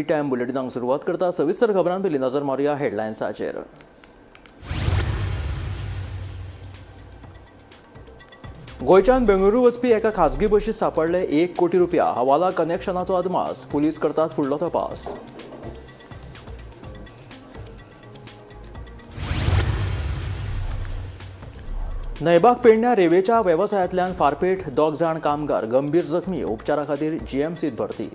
Time बुलेटिनाक सुरवात करता. सविस्तर खबरां पयलीं नजर मारुया हेडलायन्साचेर. गोंयच्यान बेंगळुरू वचपी एका खासगी बशीत सांपडले 1 कोटी रुपया. हवाला कनेक्शनाचो अदमास. पुलीस करतात फुडलो तपास. न्हयबाग पेडण्या रेवेच्या वेवसायांतल्यान फारपेट. 2 जाण कामगार गंभीर जखमी. उपचारा खातीर जीएमसीत भरती.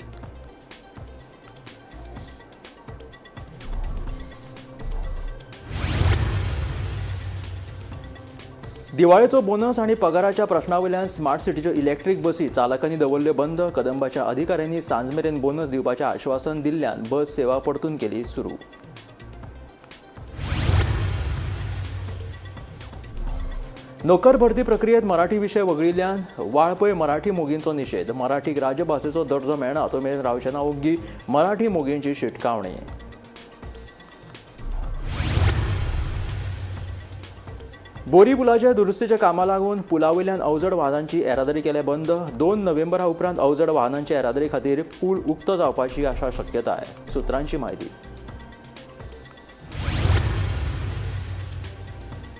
दिवाळेचो बोनस आनी पगाराच्या प्रश्नावयल्यान स्मार्ट सिटीच्यो इलेक्ट्रीक बसी चालकांनी दवरल्यो बंद. कदंबाच्या अधिकाऱ्यांनी सांजमेरेन बोनस दिवपाचें आश्वासन दिल्ल्यान बस सेवा परतून केली सुरू. नोकर भरती प्रक्रियेत मराठी विशय वगळिल्ल्यान वाळपय मराठी मोगींचो निशेध. मराठीक राजभाशेचो दर्जो मेळना तो मेरेन रावचे ना ओग्गी, मराठी मोगींची शिटकावणी. बोरी पुलाच्या दुरुस्तीच्या कामा लागून पुला वयल्यान अवजड वाहनांची येरादारी केल्या बंद. 2 नोव्हेंबरा उपरांत अवजड वाहनांच्या येरादारी खातीर पूल उक्तो जावपाची आशा शक्यताय, सुत्रांची म्हायती.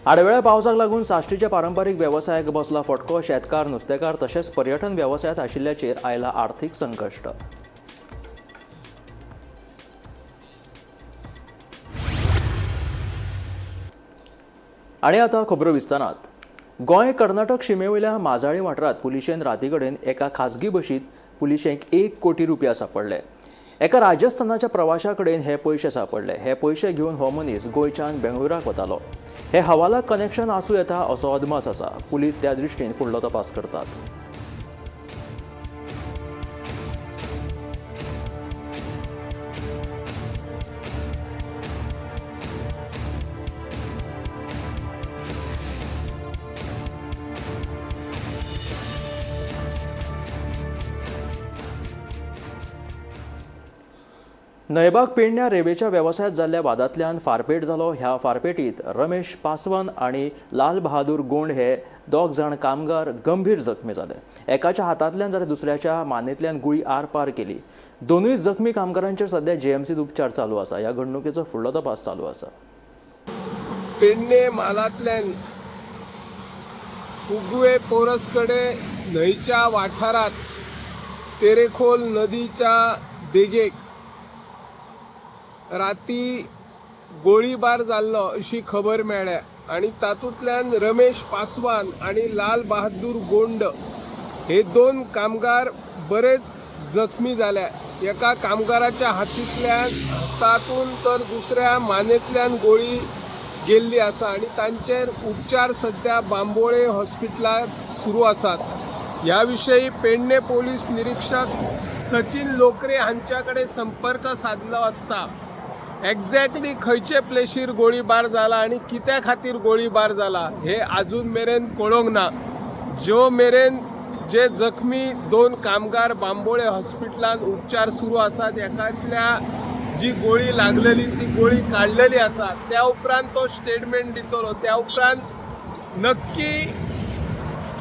आडवेळ्या पावसाक लागून साश्टीच्या पारंपारीक वेवसायाक बसला फटको. शेतकार, नुस्तेकार तशेंच पर्यटन वेवसायांत आशिल्ल्याचेर आयला आर्थीक संकश्ट. आनी आतां खबरो विस्तारात. गोंय कर्नाटक शिमेवयल्या माजाळी वाठारांत पुलिशेन राती कडेन एका खासगी बशीत पुलिशेक 1 कोटी रुपया सांपडले. एका राजस्थानाच्या प्रवाशा कडेन हे पयशे सांपडले. हे पयशे घेवन हो मनीस गोंयच्यान बेंगळुराक वतालो. हे हवाला कनेक्शन आसूं येता असो अदमास आसा. पुलीस त्या दृश्टीन फुडलो तपास करतात. न्हयबाग पेडण्या रेवेच्या वेवसायांत जाल्ल्या वादांतल्यान फारपेट जालो. ह्या फारपेटीत रमेश पासवान आनी लाल बहादूर गोंड हे 2 जाण कामगार गंभीर जखमी जाले. एकाच्या हातांतल्यान जाल्यार दुसऱ्याच्या मानेंतल्यान गुळी आरपार केली. दोनूय जखमी कामगारांचेर सध्या जीएमसीत उपचार चालू आसा. ह्या घडणुकेचो फुडलो तपास चालू आसा. पेडणे म्हालांतल्यान उगवे पोरस कडेन न्हंयच्या वाठारांत तेरेखोल नदीच्या देगेक राती गोळीबार जाल्लो अशी खबर मेळ्ळ्या आनी तातूंतल्यान रमेश पासवान आनी लाल बहादूर गोंड हे 2 कामगार बरेच जखमी जाल्या. एका कामगाराच्या हातांतून तर दुसऱ्या मानेंतल्यान गोळी गेल्ली आसा आनी तांचेर उपचार सद्या बांबोळे हॉस्पिटलांत सुरू आसात. ह्या विशयी पेडणे पोलीस निरीक्षक सचिन लोकरे हांच्या कडेन संपर्क साधलो आसता एक्झॅक्टली खंयचे प्लेशीर गोळीबार जाला आनी कित्या खातीर गोळीबार जाला हे अजून मेरेन कळोंक ना. ज्यो मेरेन जे जखमी 2 कामगार बांबोळे हॉस्पिटलांत उपचार सुरू आसात, एकांतल्या जी गोळी लागलेली ती गोळी काडलेली आसा, त्या उपरांत तो स्टेटमेंट दितलो. त्या उपरांत नक्की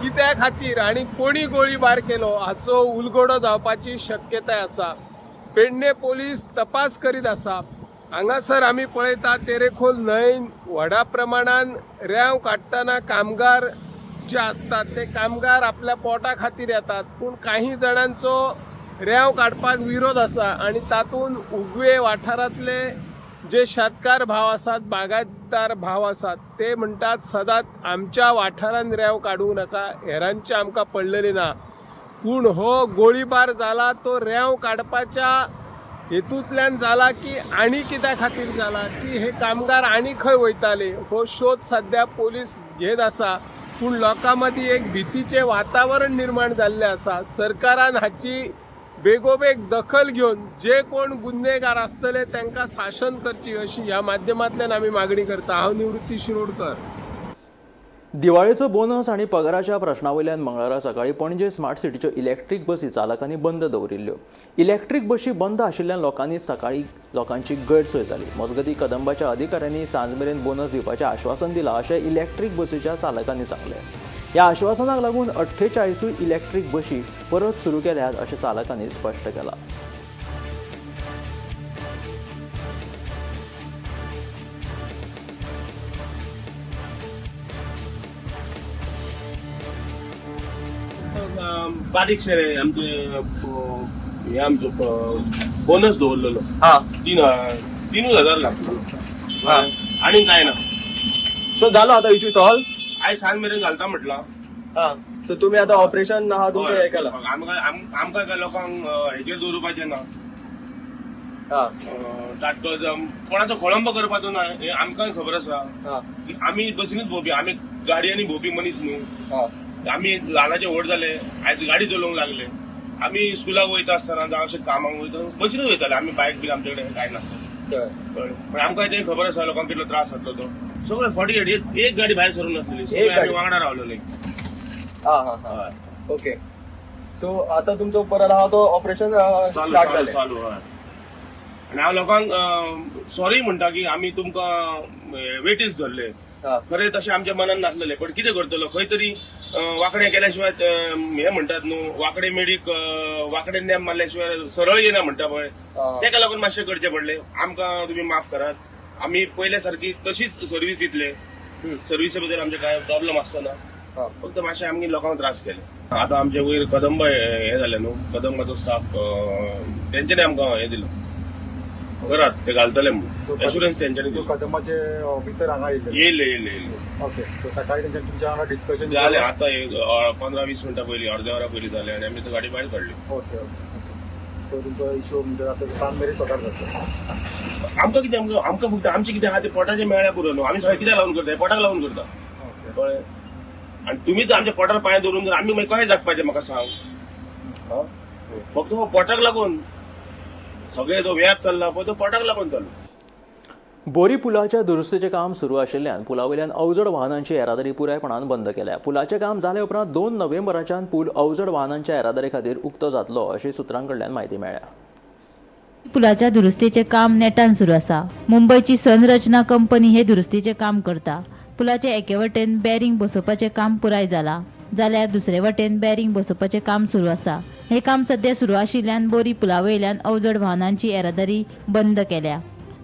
कित्या खातीर आनी कोणी गोळीबार केलो हाचो उलगडो जावपाची शक्यताय आसा. पेडणे पोलीस तपास करीत आसा. हांगासर आमी पळयता तेरेखोल न्हंय व्हडा प्रमाणान रेंव काडटना कामगार जे आसतात ते कामगार आपल्या पोटा खातीर येतात, पूण काही जाणांचो रेंव काडपाक विरोध आसा आनी तातूंत उगवे वाठारांतले जे शेतकार भाव आसात, बागायतदार भाव आसात, ते म्हणटात सदांच आमच्या वाठारांत रेंव काडूं नाका, हेरांचे आमकां पडलेली ना. पूण हो गोळीबार जाला तो रेंव काडपाच्या हेतूंतल्यान जाला की आनी कित्या खातीर जाला की हे कामगार आनी खंय वयताले हो शोध सद्या पोलीस घेत आसा. पूण लोकां मदीं एक भितीचें वातावरण निर्माण जाल्लें आसा. सरकारान हाची बेगोबेग दखल घेवन जे कोण गुन्हेगार आसतले तांकां शासन करची अशी ह्या माध्यमांतल्यान आमी मागणी करता. हांव निवृत्ती शिरोडकर. दिवाळेचो बोनस आनी पगाराच्या प्रश्नावयल्यान मंगळारा सकाळीं पणजे स्मार्ट सिटीच्यो इलेक्ट्रीक बसी चालकांनी बंद दवरिल्ल्यो. इलेक्ट्रीक बशी बंद आशिल्ल्यान लोकांनी सकाळीं लोकांची गैरसोय जाली. मजगतीं कदंबाच्या अधिकाऱ्यांनी सांज मेरेन बोनस दिवपाचें आश्वासन दिलां अशें इलेक्ट्रीक बसीच्या चालकांनी सांगलें. ह्या आश्वासनाक लागून 48 इलेक्ट्रीक बशी परत सुरू केल्यात अशें चालकांनी स्पश्ट केलां. बारीकशे रे आमचे हे आमचो बोनस दवरलेलो हा 3,000 लागलो. हा. आनी काय ना. सो जालो आता इश्यू सॉल्व. आयज सांज मेरेन घालता म्हटलां. हा, सो तुम्ही आता ऑपरेशन हा तुमचं हे केला. आमकां आमकां काय लोकांक हेचेर दवरुपाचें ना. हा. ताटको जावं कोणाचो खोळंब करपाचो ना, हें आमकां खबर आसा हा. की आमी बसीनूच भोंवपी, आमी गाडयांनी भोंवपी मनीस न्हू. हा. आमी ल्हानाचे व्हड जाले, आयज गाडी चलोवंक लागले. आमी स्कुलाक वयता आसतना जावं अशें कामाक वयता बसीनूच वयताले आमी, बायक बीन आमचे कडेन कांय नासलें. कळ्ळें. पण आमकां तें खबर आसा लोकांक कितलो त्रास जातलो तो. सगळे 48 एक गाडी भायर सरूंक नासलेली, सगळे एक आमी गाडी. वांगडा रावलेले. हा हा हा, ओके. सो आता तुमचो परत हा तो ऑपरेशन चालू स्टार्ट चालू जालें. चालू, हय. आनी हांव लोकांक सॉरी म्हणटा की आमी तुमकां वेटीस धरले. हा. खरें तशें आमच्या मनान नासलेलें, पण कितें करतलो, खंय तरी वांकडें केल्या शिवाय हें म्हणटात न्हू, वांकडे मेडीक वांकडे नेम मारल्या शिवाय सरळ येना म्हणटा पळय, हा. तेका लागून मातशें करचें पडलें. आमकां तुमी माफ करात, आमी पयल्या सारकी तशीच सर्वीस दितले. सर्विसे बद्दल आमचे काय प्रॉब्लम आसतना, हा. फक्त मातशें आमगे लोकांक त्रास केले. आतां आमचे वयर कदंब हे जाले न्हू, कदंबाचो स्टाफ तेंच्यांनी आमकां हें दिलो, करात ते घालतले म्हणून एश्युरन्स तेंच्यांनी सो दिलो. कदंबाचे ऑफिसर हांगा येयल्ले? येयले येयले येयले. ओके, सो सकाळी तेंच्या तुमच्या वांगडा डिस्कशन जालें आतां एक 15-20 मिनटां पयलीं, अर्द्या वरा पयलीं जालें आनी आमी ती गाडी भायर काडली. ओके ओके ओके, सो तुमचो इश्यू म्हणजे आतां सांज मेरेन सॉर्ट जातलो. आमकां कितें, आमकां फक्त आमचें कितें आहा तें पोटाचें मेळ्ळ्यार पुरो न्हू. आमी सगळें कित्याक लागून करता, पोटाक लागून करता. ओके. कळ्ळें? आनी तुमीच आमच्या पोटार पांय दवरून जर आमी मागीर कशें जगपाचें म्हाका सांग. हा? फक्त हो पोटाक लागून सगळें जो व्याप चल्ला पळय तो पोटाक लागून चालू. बोरी पुलाच्या दुरुस्तीचें काम सुरू आशिल्ल्यान पुला वयल्यान अवजड वाहनांची येरादारी पुरायपणान बंद केल्या. पुलाचें काम जाले उपरांत 2 नोव्हेंबराच्यान पूल अवजड वाहनांच्या येरादारी खातीर उक्तो जातलो अशी सुत्रां कडल्यान म्हायती मेळ्ळ्या. पुलाच्या दुरुस्तीचें काम नेटान सुरू आसा. मुंबयची संरचना कंपनी हे दुरुस्तीचें काम करता. पुलाचे एके वटेन बॅरिंग बसोवपाचें काम पुराय जाला, जाल्यार दुसरे वटेन बॅरिंग बसोवपाचें काम सुरू आसा. हें काम सध्या सुरू आशिल्ल्यान बोरी पुला वयल्यान अवजड वाहनांची येरादारी बंद केल्या.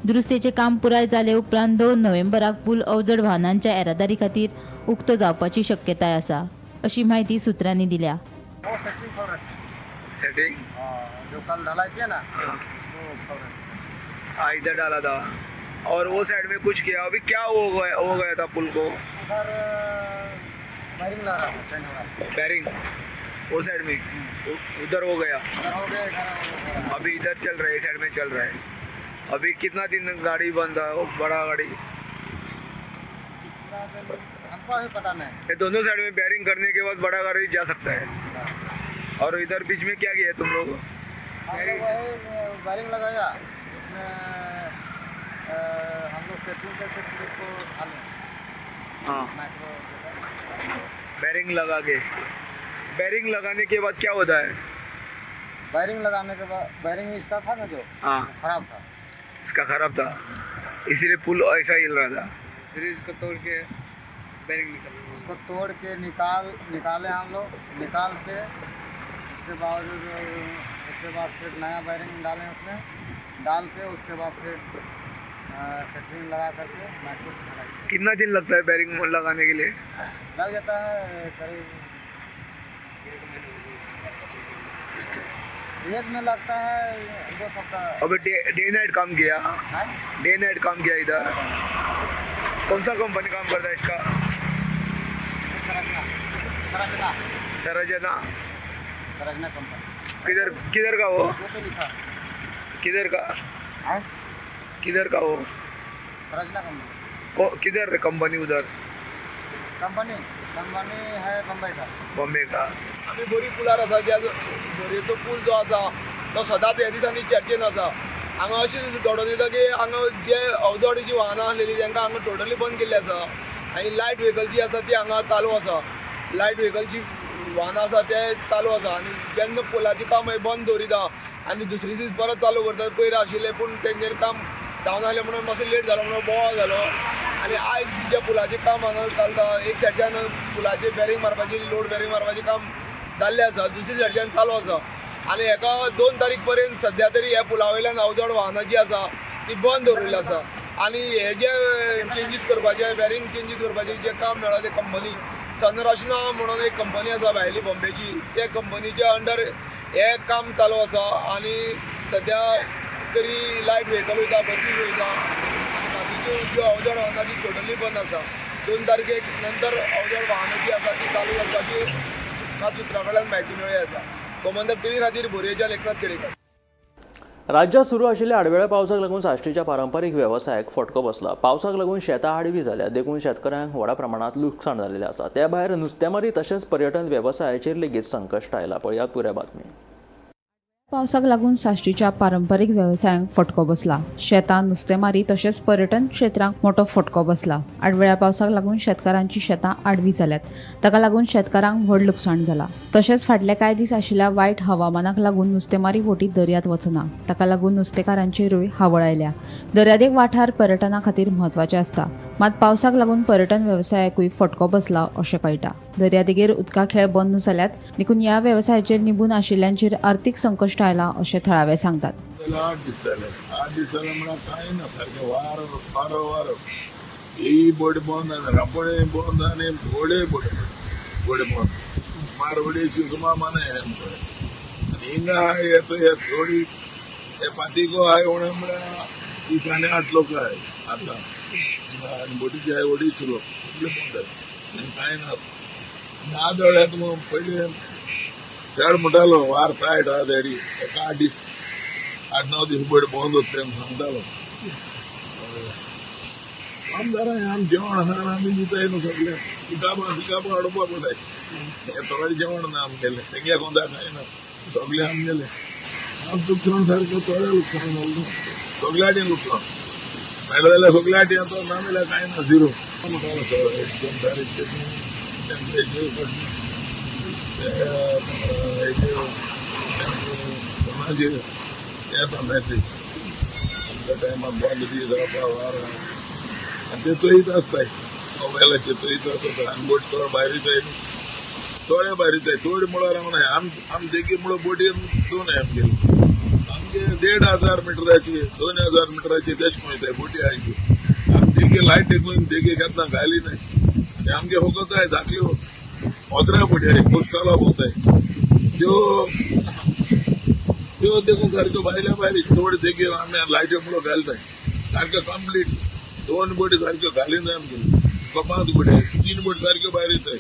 दुरुस्तीचें काम पुराय जाले उपरांत 2 नोव्हेंबराक पूल अवजड वाहनांच्या येरादारी खातीर उक्तो जावपाची शक्यताय आसा, अशी म्हायती सुत्रांनी दिल्या. वो सेटिंग खोल रखे हैं। सेटिंग. हाँ, जो कल ढलाई किया ना वो खोल रखे हैं। हाँ, इधर डाला था और वो साइड में कुछ किया. अभी क्या हो गया था पुल को? उधर वायरिंग ला रहा था, चेंज हो रहा था। बैरिंग वो साइड में उधर हो गया. उधर हो गया, इधर हो गया। अभी इधर चल रहा है, साइड में चल रहा है. अभी कितना दिन गाड़ी बंद है वो बड़ा गाड़ी? पूरा हमको अभी पता नहीं। ये दोनों साइड में बैरिंग करने के बाद बड़ा गाड़ी जा सकता है. और इधर बीच में क्या किया तुम लोग? हम लोग वही वायरिंग लगाया, उसमें हम लोग सेटिंग करके फिर उसको ढाले। हाँ। माइक्रो। बैरिंग लगा के, बैरिंग लगाने के बाद क्या होता है? वायरिंग लगाने के बाद वायरिंग इसका था ना जो, हाँ। वो खराब था। इसका खराब था, इसलिए पुल ऐसा हिल रहा था. फिर इसको तोड़ के बैरिंग निकल उसको तोड़ के निकाले हम लोग, निकाल के उसके बावजूद उसके बाद फिर नया वायरिंग डालें उसमें, डाल के उसके बाद फिर सेटरिंग लगा करके माइक्रो से ढलाई किया। कितना दिन लगता है बैरिंग लगाने के लिए? लग जाता है करीब एक में लगता है 2 सप्ताह। अभी डे नाइट काम किया? हाँ? डे नाइट काम किया इधर. कौन सा कंपनी काम करता है इसका? सरजना, सरजना। सरजना। सरजना कंपनी। किधर किधर का वो? ये पे लिखा। किधर का? है। किधर का वो? सरजना कंपनी। किधर कंपनी उधर? कंपनी कंपनी है बम्बई का। बॉम्बे का. आमी बोरी पुलार आसा. ज्या बोरयेचो पूल जो आसा तो सदांच ह्या दिसांनी चर्चेन आसा. हांगा अशें घडोवन येता की हांगा जे अवजड जी वाहनां आसलेली तांकां हांगा टोटली बंद केल्ली आसा आनी लायट व्हेकल जी आसा ती हांगा चालू आसा. लायट व्हेकल जी वाहनां आसा ते चालू आसा आनी जेन्ना पुलाचें काम हें बंद दवरिता आनी दुसरे दीस परत चालू करतात. पयर आशिल्लें पूण तेंगेर काम जावनासलें म्हणून मातसो लेट जालो म्हणून बोवाळ जालो. आनी आयज जे पुलाचें काम हांगा चलता, एक सायडच्यान पुलाचें बॅरींग मारपाचें, लोड बॅरींग मारपाचें काम जाल्लें आसा, दुसरी सायडच्यान चालू आसा. आनी हेका 2 तारीख पर्यंत सद्या तरी ह्या पुला वयल्यान अवजड वाहनां जी आसा ती बंद दवरिल्ली आसा. आनी हे जे चेंजीस करपाचे, बॅरींग चेंजीस करपाचे जे काम मेळ्ळा ते कंपनी संरचना म्हणून एक कंपनी आसा भायली बॉम्बेची, त्या कंपनीच्या अंडर हे काम चालू आसा आनी सद्या तरी लायट व्हेकल वयता, बसी वयता आनी बाकीच्यो ज्यो अवजड वाहनां ती टोटली बंद आसा. 2 तारखेक नंतर अवजड वाहनां जी आसा ती चालू करपाची खास सुत्रां कडल्यान म्हायती मेळ्ळी आसा. गोमंतक टीव्ही खातीर बोरयेच्यान एकनाथ खेडेकर. राज्यात सुरू आशिल्ल्या आडवेळ्या पावसाक लागून साश्टीच्या पारंपारीक वेवसायाक फटको बसला. पावसाक लागून शेतां आडवी जाल्या देखून शेतकऱ्यांक व्हडा प्रमाणांत लुकसाण जाल्लें आसा. त्या भायर नुस्तेमारी तशेंच पर्यटन वेवसायाचेर लेगीत संकश्ट आयला. पळयात पुराय बातमी. पावसाक लागून साश्टीच्या पारंपारीक वेवसायांक फटको बसला. शेतां, नुस्तेमारी तशेंच पर्यटन क्षेत्रांक मोटो फटको बसला. आडवेळ्या पावसाक लागून शेतकारांची शेतां आडवी जाल्यात. ताका लागून शेतकारांक व्हड लुकसाण जाला. तशेंच फाटले कांय दीस आशिल्ल्या वायट हवामानाक लागून नुस्तेमारी बोटी दर्यांत वचना. ताका लागून नुस्तेकारांचेरूय हावळ आयल्या. दर्यादेग वाठार पर्यटना खातीर म्हत्वाचे आसता, मात पावसाक लागून पर्यटन वेवसायाकूय फटको बसला अशें कळटा. दर्यादेगेर उदका खेळ बंद जाल्यात देखून ह्या वेवसायाचेर निबून आशिल्ल्यांचेर आर्थीक संकश्ट आयला अशें थळावे सांगतात. 8 दीस जाले, 8 दीस जाले म्हळ्यार कांय ना, सारकें वारो वारो वारो. ही बोट बंद आनी रांपोणे बंद आनी व्हडे बोट बोट बंद. मारवडीची सुमार मानाय आमकां. आनी हिंगा हे थोडी हे पातिगो आहाय उणें म्हळ्यार 30 आनी 8 लोक आहाय आतां. आनी बोटीचे आहाय 250 लोक, सगळे बंद आहाय आनी कांय ना. आदळ पयलीं चड म्हणटालो वार तायट आहा देडी, एक 8 दीस 8-9 दीस बोट बंद जाता तें सांगतालो. आमदारां आम जेवण आहा आमी दिताय न्हू सगळें. पिकापां पिकापां हाडपा पडटाय. थोडें जेवण ना आमगेलें, तेंगे कोंदा कांय ना, सगळें आमगेलें. आम लुकसाण सारकें थोडें लुकसाण जालें, सगळ्या लुकसाण मेळ्ळें जाल्यार सगळ्या आतां ना जाल्यार कांय ना, झिरो म्हणटालो. एकदम सारकें तेंचे येता मॅसेज आमच्या टायमार बंद दी जावपा वार आनी ते चोयत आसताय मोबायलाचेर चोयत आसता. आनी बोट चड भायर येताय, थोडे भायर येताय, चड म्हळ्यार हांव आम देगी म्हळ्यार बोटीन 2 आमगेले आमगे 1500 मिटराची 2000 मिटराची तेश येताय बोटी आहाय त्यो. आम देगे लायट देखून देगे केन्ना घाली नाय. आनी आमगे फकत जाय धाकल्यो 15 बोटी आहाय कोस्टला भोंवताय त्यो त्यो देखून सारक्यो भायल्या भायर चड देगे आमी लायट्यो म्हणून घालताय सारक्यो कंप्लीट. 2 बोटी सारक्यो घाली नाय आमगेल्यो, 5 बोटी 3 बोटी सारक्यो भायर येताय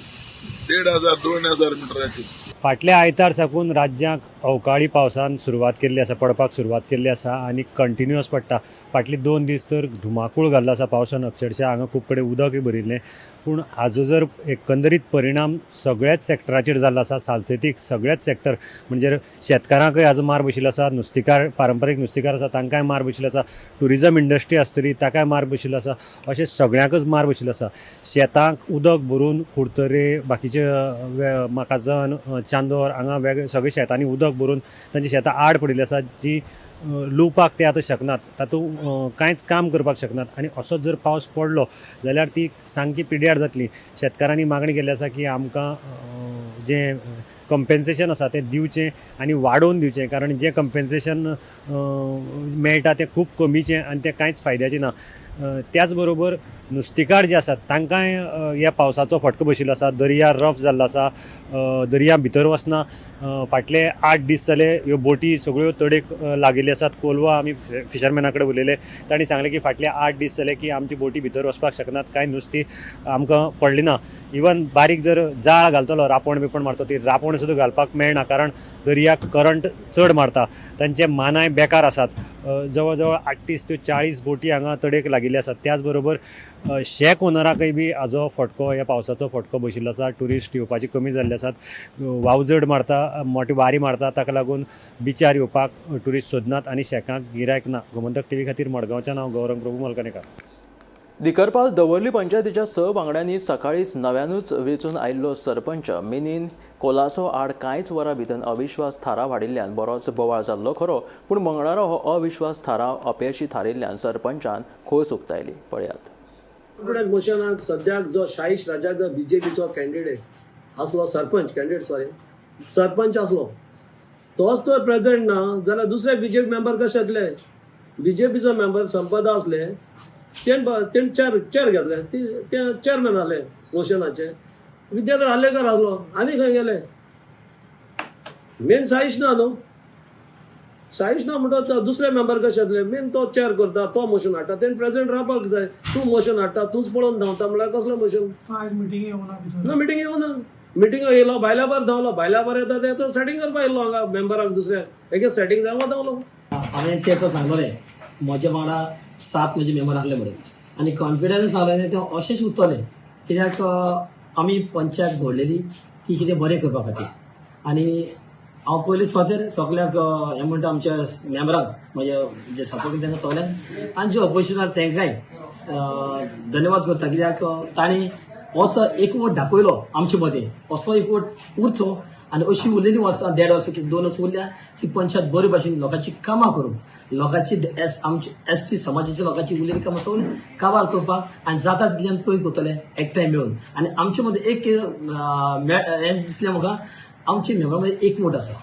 1500 2000 मिटराची. फाटल्या आयतार साकून राज्यांक अवकाळी पावसान सुरवात केल्ली आसा, पडपाक सुरवात केल्ली आसा आनी कंटिन्युअस पडटा. फाटले 2 दीस तर धुमाकूळ घाल्लो आसा पावसान, अक्षरशः हांगा खूब कडेन उदकय भरिल्लें. पूण हाजो जर एकंदरीत परिणाम सगळ्याच सेक्टराचेर जाल्लो आसा, सालसेतीक सगळ्याच सेक्टर म्हणजे शेतकारांकय हाजो मार बशिल्लो आसा, नुस्तेकार पारंपारीक नुस्तेकार आसा तांकांय मार बशिल्लो आसा, ट्युरिजम इंडस्ट्री आसतली ताकाय मार बशिल्लो आसा, अशें सगळ्यांकच मार बशिल्लो आसा. शेतांक उदक भरून कुडतरे बाकीचे माकाजन चांदोर हांगा वेगळे सगळे शेतांनी उदक भरून तांची शेतां आड पडिल्ली आसा, जी लुवपाक ते आतां शकनात, तातूंत कांयच काम करपाक शकनात. आनी असोच जर पावस पडलो जाल्यार ती सामकी पिड्ड्यार जातली. शेतकारांनी मागणी केल्ली आसा की आमकां जें कंपेन्सेशन आसा तें दिवचें आनी वाडोवन दिवचें, कारण जें कंपेन्सेशन मेळटा तें खूब कमीचें आनी तें कांयच फायद्याचें ना. त्याच बरोबर नुस्तेकार जे आसात तांकांय ह्या पावसाचो फटको बशिल्लो आसा. दर्या रफ जाल्लो आसा, दर्या भितर वचना. फाटले 8 दीस जाले ह्यो बोटी सगळ्यो तडेक लागिल्ल्यो आसात. कोलवा आमी फिशरमॅना कडेन उलयले, तांणी सांगलें की फाटले 8 दीस जाले की आमची बोटी भितर वचपाक शकनात, कांय नुस्तीं आमकां पडली ना. इवन बारीक जर जाळ घालतलो रांपण बिपण मारतो ती रांपण सुद्दां घालपाक मेळना, कारण दर्याक करंट चड मारता. तांचे मानाय बेकार आसात. जवळ जवळ 38 ते 40 बोटी हांगा तडेक लागिल्ले आसात. त्याच बरोबर शॅक ओनराकय बी हाजो फटको ह्या पावसाचो फटको बशिल्लो आसा. ट्युरिस्ट येवपाची कमी जाल्ले आसात, वावजड मारता, मोठी वारी मारता, ताका लागून बिचार येवपाक ट्युरिस्ट सोदनात आनी शॅकांक गिरायक ना. गोमंतक टीव्ही खातीर मडगांवच्यान हांव गौरंग प्रभू मलकणेकार. दिकरपाल दवर्ली पंचायतीच्या 6 वांगड्यांनी सकाळीच नव्यानूच वेंचून आयिल्लो सरपंच मिनीन कोलासो आड कांयच वरां भितर अविश्वास थाराव हाडिल्ल्यान बरोच बोवाळ जाल्लो खरो, पूण मंगळारा हो अविश्वास थाराव अपेशी थारिल्ल्यान सरपंचान खोस उक्तायली. पळयात. कॉन्फिडन्स मोशनाक सद्याक जो शाहीश राज्याक जो बीजेपीचो कॅन्डिडेट आसलो, सरपंच कॅन्डिडेट सॉरी सरपंच आसलो, तोच तो प्रेझेंट ना जाल्यार दुसरे बीजेपी मेंबर कशे येतले? बीजेपीचो मेंबर संपदा आसले, तेण चेर घेतले, ते चेअरमॅन आसले मोशनाचे. विद्याधर आर्लेकर आसलो, आनी खंय गेले? मेन साईश ना न्हू, साईश ना म्हणटा दुसरे मेंबर कशे येतले? मेन तो चेअर करता, तो मोशन हाडटा, तेणें प्रेझेंट रावपाक जाय. तूं मोशन हाडटा, तूंच पळोवन धांवता म्हणल्यार कसलें मोशन? आयज मिटींग येवना? ना, मिटींग येवना. मिटींग येयलो, भायल्या भायर धांवलो, भायल्या भायर येता ते तो सेटींग करपाक येयलो हांगा मेंबरांक दुसऱ्या एक सेटींग जावं धांवलो. हांवें तें सांगलें म्हज्या वांगडा 7 म्हजे मेंबर आसले म्हणून, आनी कॉन्फिडन्स आसलें तें अशेंच उरतलें, कित्याक आमी पंचायत घडलेली ती कितें बरें करपा खातीर. आनी हांव पयलीं सुवातेर सगल्यांक हें म्हणटा, आमच्या मेंबरांक म्हज्या जे सपोर्ट तांकां सगल्यांक आनी जे ऑपोजिशनार तांकांय धन्यवाद करता, कित्याक तांणी होच एकवट दाखयलो आमचे मदें, असो एकवट उरचो आनी अशी उरलेली वर्सां 1.5 वर्सां कितें 2 वर्सां उरल्या ती पंचायत बरे भाशेन लोकांची कामां करून, लोकांची एस आमची एस टी समाजाच्या लोकांची उरलेली कामां सगळीं काबार करपाक आनी जाता तितलें आमी पयस करतले एकठांय मेळून. आनी आमचे मदें एक हें दिसलें म्हाका, आमचे मेंबरा मदें एकवट आसा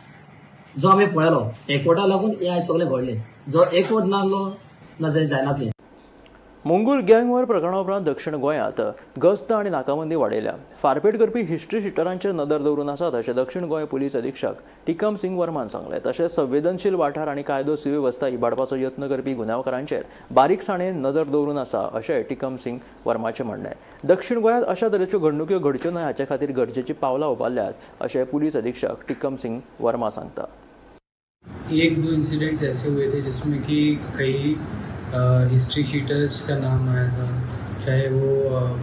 जो आमी पळयलो, एकवटा लागून हें आयज सगळें घडलें. जो एकवट नासलो ना जाल्यार जायनातलें. मुंगूल गँगवॉर प्रकरणा उपरांत दक्षिण गोंयांत गस्त आनी नाकाबंदी वाडयल्या. फारपेट करपी हिस्ट्री शिटरांचेर नदर दवरून आसात अशें दक्षिण गोंय पुलीस अधीक्षक टिकम सिंग वर्मान सांगलें. तशेंच संवेदनशील वाठार आनी कायदो सुवेवस्था इबाडपाचो यत्न करपी गुन्यांवकारांचेर बारीकसाणेन नदर दवरून आसा अशें टिकम सिंग वर्माचें म्हणणें. दक्षिण गोंयांत अशा तरेच्यो घडणुक्यो घडच्यो न्हय हाचे खातीर गरजेचीं पावलां उबारल्यात अशें पुलीस अधीक्षक टिकम सिंग वर्मा सांगता. 1-2 इंसिडेंट्स ऐसे हुए थे जिसमें कि कई हिस्ट्री शीटर्स का नाम आया था, चाहे वो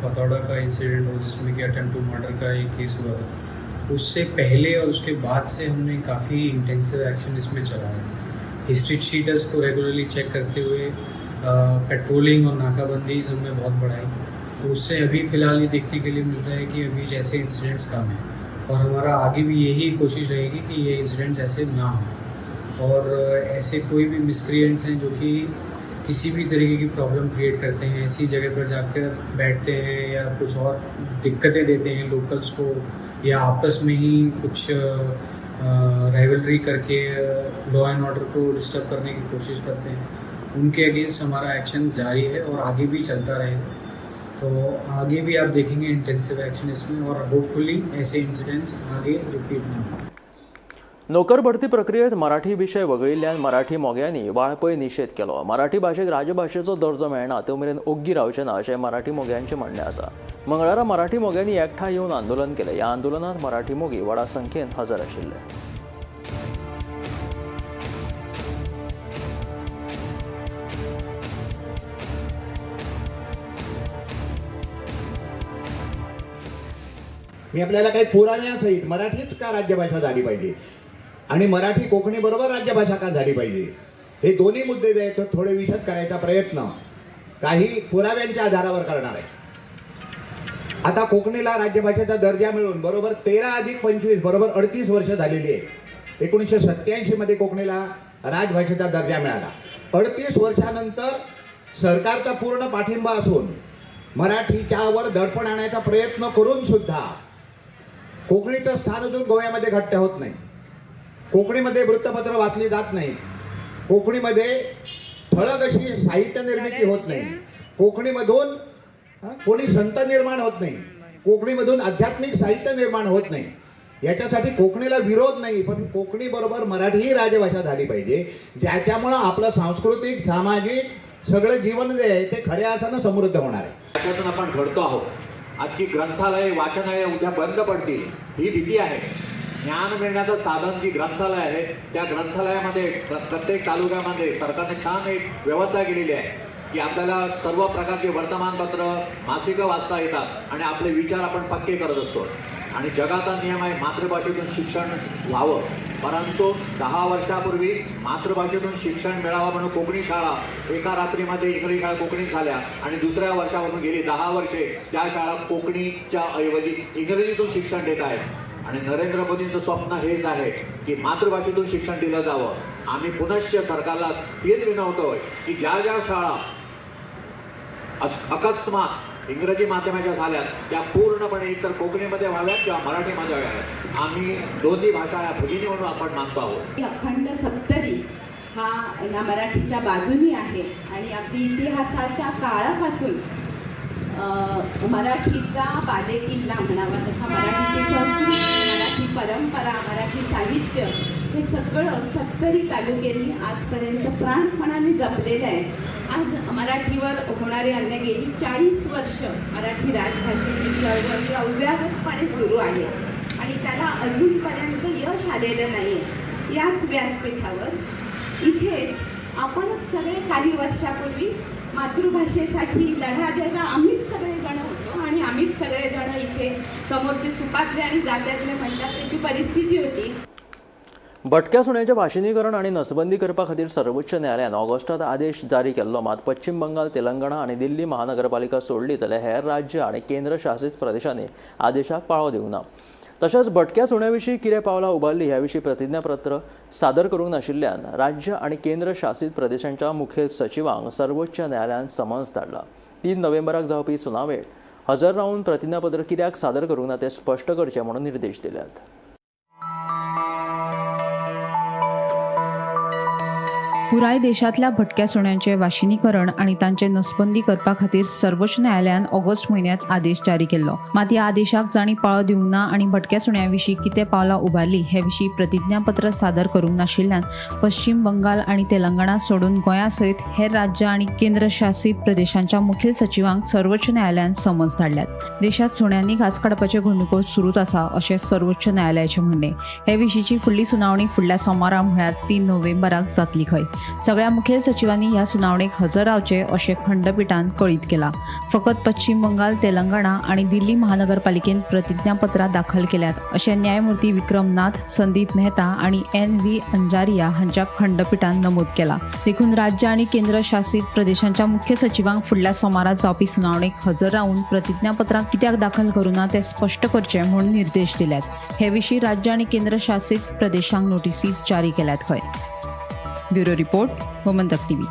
फतौड़ा का इंसिडेंट हो जिसमें कि अटेम्प्ट टू मर्डर का एक केस हुआ था। उससे पहले और उसके बाद से हमने काफ़ी इंटेंसिव एक्शन इसमें चलाया। हिस्ट्री शीटर्स को रेगुलरली चेक करते हुए पेट्रोलिंग और नाकाबंदी हमने बहुत बढ़ाई, तो उससे अभी फ़िलहाल ये देखने के लिए मिल रहा है कि अभी जैसे इंसिडेंट्स कम हैं और हमारा आगे भी यही कोशिश रहेगी कि ये इंसिडेंट्स ऐसे ना हों और ऐसे कोई भी मिसक्रिएंट्स हैं जो कि किसी भी तरीके की प्रॉब्लम क्रिएट करते हैं, ऐसी जगह पर जाकर बैठते हैं या कुछ और दिक्कतें देते हैं लोकल्स को या आपस में ही कुछ राइवलरी करके लॉ एंड ऑर्डर को डिस्टर्ब करने की कोशिश करते हैं, उनके अगेंस्ट हमारा एक्शन जारी है और आगे भी चलता रहेगा। तो आगे भी आप देखेंगे इंटेंसिव एक्शन इसमें और होपफुली ऐसे इंसिडेंट्स आगे रिपीट ना हो। नोकर भरती प्रक्रियेत मराठी विशय वगळिल्ल्यान मराठी मोग्यांनी वाळपय निशेध केलो. मराठी भाशेक राजभाशेचो दर्जो मेळना ते मेरेन ओग्गी रावचे ना अशें मराठी मोग्यांचें म्हणणें आसा. मंगळारा मराठी मोग्यांनी एकठांय येवन आंदोलन केलें. ह्या आंदोलनात मराठी मोगी व्हडा संख्येन हजर आशिल्ले. मी आपल्याला काही पुराव्यासहित मराठीच का राज्यभाषा झाली पाहिजे आणि मराठी कोकणी बरोबर राज्यभाषा का झाली पाहिजे हे दोन्ही मुद्दे जे आहेत ते थोडे विशद करायचा प्रयत्न काही पुराव्यांच्या आधारावर करणार आहे. आता कोकणीला राज्यभाषेचा दर्जा मिळून बरोबर 13 + 25 बरोबर 38 वर्ष झालेली आहे. 1987 मध्ये कोकणीला राजभाषेचा दर्जा मिळाला. 38 वर्षानंतर सरकारचा पूर्ण पाठिंबा असून मराठीच्यावर दडपण आणायचा प्रयत्न करून सुद्धा कोकणीचं स्थान अजून गोव्यामध्ये घट्ट होत नाही. कोकणीमध्ये वृत्तपत्र वाचली जात नाही, कोकणीमध्ये ठळक अशी साहित्य निर्मिती होत नाही, कोकणीमधून कोणी संत निर्माण होत नाही, कोकणीमधून आध्यात्मिक साहित्य निर्माण होत नाही. याच्यासाठी कोकणीला विरोध नाही, पण कोकणीबरोबर मराठी ही राजभाषा झाली पाहिजे, ज्याच्यामुळं आपलं सांस्कृतिक सामाजिक सगळं जीवन जे आहे ते खऱ्या अर्थानं समृद्ध होणार आहे. त्याच्यातून आपण घडतो आहोत. आजची ग्रंथालये वाचनालये उद्या बंद पडतील ही भीती आहे. ज्ञान मिळण्याचं साधन जी ग्रंथालय आहे त्या ग्रंथालयामध्ये प्रत्येक तालुक्यामध्ये सरकारने छान एक व्यवस्था केलेली आहे की आपल्याला सर्व प्रकारचे वर्तमानपत्र मासिकं वाचता येतात आणि आपले विचार आपण पक्के करत असतो. आणि जगाचा नियम आहे मातृभाषेतून शिक्षण व्हावं, परंतु 10 वर्षापूर्वी मातृभाषेतून शिक्षण मिळावं म्हणून कोकणी शाळा एका रात्रीमध्ये इंग्रजी शाळा कोकणीत झाल्या आणि दुसऱ्या वर्षावरून गेली 10 वर्षे त्या शाळा कोकणीच्या ऐवजी इंग्रजीतून शिक्षण देत आहेत. आणि नरेंद्र मोदींचं स्वप्न हेच आहे की मातृभाषेतून शिक्षण दिलं जावं. आम्ही पुनश्च सरकारला हेच विनवतोय की ज्या ज्या शाळा अकस्मात इंग्रजी माध्यमाच्या झाल्यात त्या पूर्णपणे एकतर कोकणीमध्ये व्हाव्यात किंवा मराठीमध्ये व्हाव्यात. आम्ही दोन्ही भाषा या भगिनी म्हणून आपण मानतो आहोत. अखंड सत्तरी हा ह्या मराठीच्या बाजूनी आहे आणि अगदी इतिहासाच्या काळापासून मराठीचा बालेकिल्ला म्हणावा तसा मराठीची संस्कृती, मराठी परंपरा, मराठी साहित्य हे सगळं सत्तरी तालुक्यांनी आजपर्यंत प्राणपणाने जपलेलं आहे. आज मराठीवर होणारे अन्याय, गेली 40 वर्ष मराठी राजभाषेची चळवळ ही अव्याहतपणे सुरू आहे आणि त्याला अजूनपर्यंत यश आलेलं नाही आहे. याच व्यासपीठावर इथेच आपणच सगळे काही वर्षापूर्वी मातृभाषेसाठी लढा द्यायला आम्हीच सगळेजण होतो आणि आम्हीच सगळेजण इथे समोरचे सुपातले आणि जात्यातले म्हणतात तशी परिस्थिती होती. भटक्या सुण्याचें भाशिनीकरण आनी नसबंदी करपा खातीर सर्वोच्च न्यायालयान ऑगस्टात आदेश जारी केल्लो. मात पश्चिम बंगाल, तेलंगणा आनी दिल्ली महानगरपालिका सोडली जाल्यार हेर राज्य आनी केंद्र शासीत प्रदेशांनी आदेशाक पाळो दिवंक ना. तशेंच भटक्या सुण्या विशीं कितें पावलां उबारलीं ह्या विशीं प्रतिज्ञापत्र सादर करूंक नाशिल्ल्यान राज्य आनी केंद्र शासीत प्रदेशांच्या मुखेल सचिवांक सर्वोच्च न्यायालयान समन्स धाडला. 3 नोव्हेंबराक जावपी सुनावणेक हजर रावन प्रतिज्ञापत्र कित्याक सादर करूंक ना तें स्पश्ट करचें म्हणून निर्देश दिल्यात. पुराय देशांतल्या भटक्या सुण्यांचें वाशिनीकरण आनी तांचे नसबंदी करपा खातीर सर्वोच्च न्यायालयान ऑगस्ट म्हयन्यांत आदेश जारी केल्लो. मात ह्या आदेशाक जांणी पाळो दिवंक ना आनी भटक्या सुण्यां विशीं कितें पावलां उबारलीं हे विशीं प्रतिज्ञापत्र सादर करूंक नाशिल्ल्यान पश्चिम बंगाल आनी तेलंगणा सोडून गोंया सयत हेर राज्यां आनी केंद्रशासीत प्रदेशांच्या मुखेल सचिवांक सर्वोच्च न्यायालयान समज धाडल्यात. देशांत सुण्यांनी घांस काडपाच्यो घडणुको सुरूच आसा अशें सर्वोच्च न्यायालयाचें म्हणणें. हे विशींची फुडली सुनावणी फुडल्या सोमारा म्हळ्यार 3 नोव्हेंबराक जातली खंय. सगळ्या मुखेल सचिवांनी ह्या सुनावणेक हजर रावचे अशें खंडपिठान कळीत केलां. फकत पश्चिम बंगाल, तेलंगणा आनी दिल्ली महानगरपालिकेन प्रतिज्ञापत्रां दाखल केल्यात अशें न्यायमूर्ती विक्रम नाथ, संदीप मेहता आनी एन.व्ही. अंजारिया हांच्या खंडपिठान नमूद केलां. देखून राज्य आनी केंद्रशासीत प्रदेशांच्या मुख्य सचिवांक फुडल्या सोमारा जावपी सुनावणेक हजर रावन प्रतिज्ञापत्रां कित्याक दाखल करूं ना तें स्पश्ट करचें म्हूण निर्देश दिल्यात. हे विशीं राज्य आनी केंद्रशासीत प्रदेशांक नोटीसी जारी केल्यात खंय. Bureau report, Gomantak TV.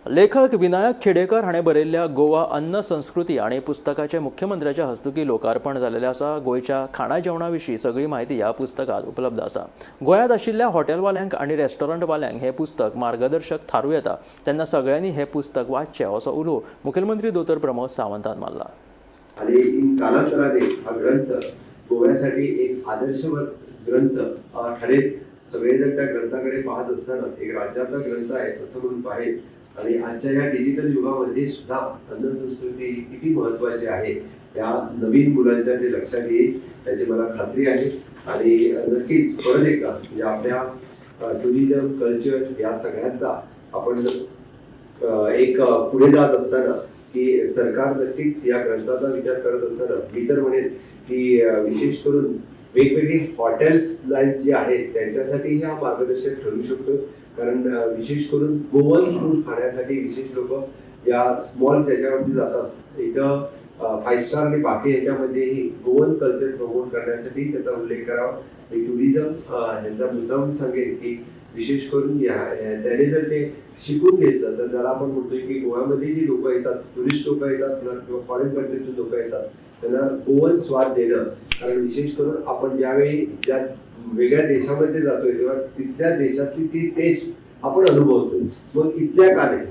लेखक विनायक खेडेकर हाणें बरयल्ल्या गोवा अन्न संस्कृती आनी पुस्तकाचें मुख्यमंत्र्याच्या हस्तुकीं लोकार्पण जाल्लें आसा. गोंयच्या खाणा जेवणा विशीं सगळी म्हायती ह्या पुस्तकांत उपलब्ध आसा. गोंयांत आशिल्ल्या हॉटेलवाल्यांक आनी रेस्टॉरंटवाल्यांक हें पुस्तक मार्गदर्शक थारूं येता. तेन्ना सगळ्यांनी हें पुस्तक वाचचें असो उलो मुखेलमंत्री दोतोर प्रमोद सावंतान मारला. आणि कालांतराने हा ग्रंथ गोव्यासाठी एक आदर्शवत ग्रंथ ठरेल. सगळेजण त्या ग्रंथाकडे पाहत असताना एक राज्याचा ग्रंथ आहे असं म्हणून पाहिजे. आणि आजच्या या डिजिटल युगामध्ये सुद्धा अन्नसंस्कृती किती महत्त्वाची आहे या नवीन मुलांच्या ते लक्षात येईल त्याची मला खात्री आहे. आणि नक्कीच परत एकदा म्हणजे आपल्या टुरिझम कल्चर या सगळ्यांचा आपण एक पुढे जात असताना की सरकार नक्कीच या ग्रंथाचा विचार करत असताना मी तर म्हणेन की विशेष करून वेगवेगळी हॉटेल्स लाईन जी आहेत त्यांच्यासाठी हा मार्गदर्शक ठरू शकतो. कारण विशेष करून गोवन फूड खाण्यासाठी विशेष लोक या स्मॉल ह्याच्यावरती जातात. इथं 5 स्टार आणि बाकी ह्याच्यामध्येही गोवन कल्चर प्रमोट करण्यासाठी त्याचा उल्लेख करावा. मी टुरिझम ह्यांचा मुद्दामून सांगेन की विशेष करून त्याने जर ते शिकून घेतलं तर ज्याला आपण म्हणतोय की गोव्यामध्ये जी लोक येतात, टुरिस्ट लोक येतात किंवा फॉरेन कंट्रीतून लोक येतात त्यांना गोवन स्वाद देणं. कारण विशेष करून आपण ज्यावेळी ज्या वेगळ्या देशामध्ये जातोय तेव्हा तिथल्या देशातली ती टेस्ट आपण अनुभवतो. मग इथल्या का नाही,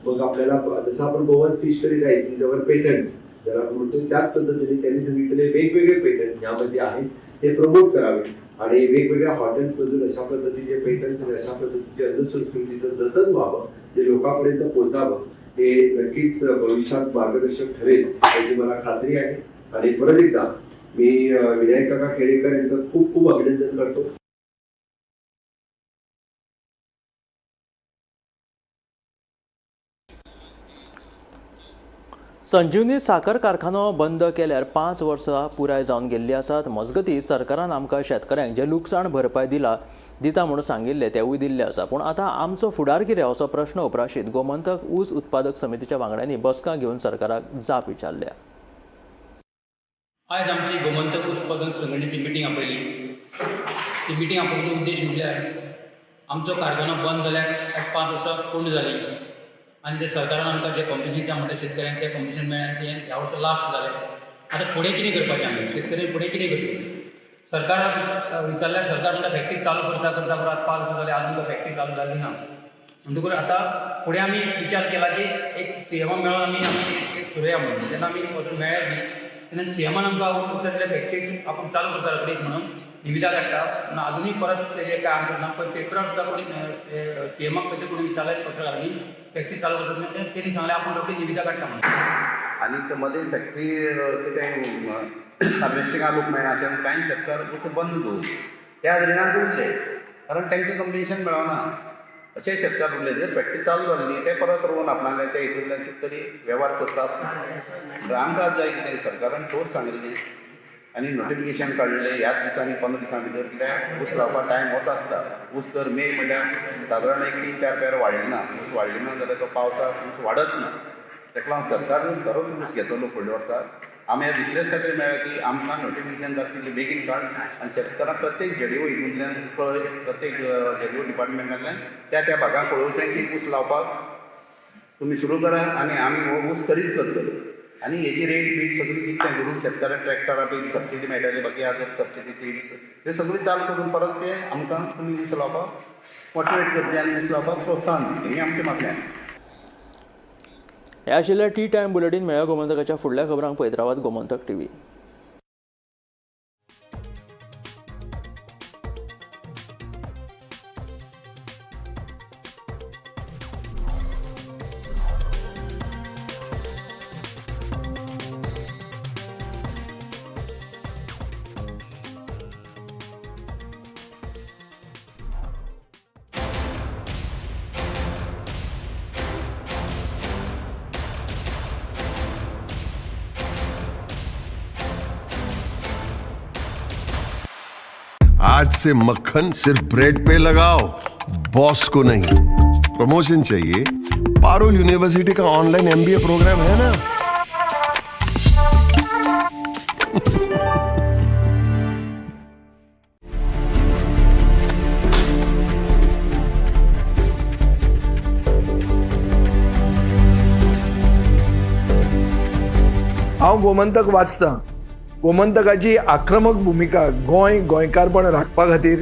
मग आपल्याला जसं आपण गोवन फिश करी राईस जवळ पेटंट ज्याला आपण म्हणतो त्याच पद्धतीने त्यांनी सांगितलेले वेगवेगळे पेटंट यामध्ये आहेत ते प्रमोट करावे आणि वेगवेगळ्या हॉटेल्समधून अशा पद्धतीचे पेटंट्स आणि अशा पद्धतीची अन्नसंस्कृतीचं जतन व्हावं, ते लोकांपर्यंत पोचावं, हे नक्कीच भविष्यात मार्गदर्शक ठरेल याची मला खात्री आहे. आणि परत एकदा मी विनायक काका खेडेकर यांचं खूप खूप अभिनंदन करतो. संजीवनी साखर कारखानो बंद केल्यार 5 वर्सां पुराय जावन गेल्ली आसात. मजगतीं सरकारान आमकां शेतकऱ्यांक जें लुकसाण भरपाय दिता म्हणून सांगिल्लें तेवूय दिल्लें आसा. पूण आतां आमचो फुडार कितें असो प्रश्न उप्राशीत गोमंतक ऊस उत्पादक समितीच्या वांगड्यांनी बसका घेवन सरकाराक जाप विचारल्या. आयज आमची गोमंतक उत्पादन संघटनेची मिटींग आपयली. ती मिटींग आपोवपाचो उद्देश म्हटल्यार आमचो कारखानो बंद जाल्यार 5 वर्सां पूर्ण जालीं आनी ते सरकारान आमकां जें कॉम्पिटिशन दिता म्हणटा शेतकऱ्यांक तें कॉम्पिटिशन मेळ्ळें आनी तें ह्या वर्सा लास्ट जालें. आतां फुडें कितें करपाचें आमी शेतकऱ्यांनी फुडें कितें करचें? सरकाराक विचारल्यार सरकार म्हणटा फॅक्टरी चालू करता करता करता 5 वर्सां जालीं आजून फॅक्टरी चालू जाली ना. म्हणटकूच आतां फुडें आमी विचार केला की एक सीएमा मेळोन आमी आमी एक करुया म्हणून. जेन्ना आमी वचून मेळ्ळे बी तेन्ना सीएमान आमकां उत्तर दिलें, फॅक्टरी आपूण चालू करता रोखडीच म्हणून निविदा काडटा. पूण आजुनूय परत तेजें काय आमकां ना. पळय पेपरार सुद्दां कोणी सीएमाक खंय कोणी विचारलें पत्रकारांनी, फॅक्टरी चालू करता म्हणून, तेणी सांगलें आपूण रोखडी निविदा काडटा म्हणून. आनी ते मदीं फॅक्टरी कितें हार्वेस्टिंगा लोक मेळना अशें कांय शेतकार ऊस बंद दवरले, त्या रिणांत उरले, कारण तांकां कंपन्सेशन मेळना अशे शेतकार उरले. जे फॅक्टरी चालू जाल्ली ते परत रोवन आपणाले त्या हितूंतल्यान कितें तरी वेव्हार करतात. आमकां जाय कितें, सरकारान ठोस सांगिल्ली आनी नोटिफिकेशन काडलें ह्याच दिसांनी, 15 दिसां भितर, कित्याक ऊस लावपाक टायम होच आसता. ऊस तर मे म्हणल्यार सादारण एक 3-4 पेर वाडली ना, ऊस वाडली ना जाल्यार तो पावसाक ऊस वाडच ना. ताका लागून सरकारून खरोच ऊस घेतलो फुडल्या वर्सा. आमी आज इतलेच खातीर मेळ्ळा की आमकां नोटिफिकेशन जाता तितलें बेगीन काड आनी शेतकारांक प्रत्येक जेडीओ हितूंतल्यान कळय, प्रत्येक जेडीओ डिपार्टमेंटांतल्यान त्या त्या भागाक कळोवचें की ऊस लावपाक तुमी सुरू करा आनी आमी हो ऊस खरीद करतले. आनी हेजी रेट बीट सगळी कितें करून शेतकारांक ट्रॅक्टरां बी सबसिडी मेळटाली, बाकी अदर सबसिडी सीड्स हे सगळी चालू करून परत ते आमकां तुमी ऊस लावपाक मोटिवेट करचे आनी ऊस लावपाक प्रोत्साहन दिवचें, ही आमची मागणी आसा. हे आशिल्लें टी टायम बुलेटीन. मेळ्या गोमंतकाच्या फुडल्या खबरांक पळयत रावात गोमंतक टीव्ही. आज से मक्खन सिर्फ ब्रेड पे लगाओ, बॉस को नहीं. प्रमोशन चाहिए? पारुल यूनिवर्सिटी का ऑनलाइन एमबीए प्रोग्राम है ना. हांव गोमंतक वाचतां. गोमंतकाची आक्रमक भुमिका गोंय गोंयकारपण राखपा खातीर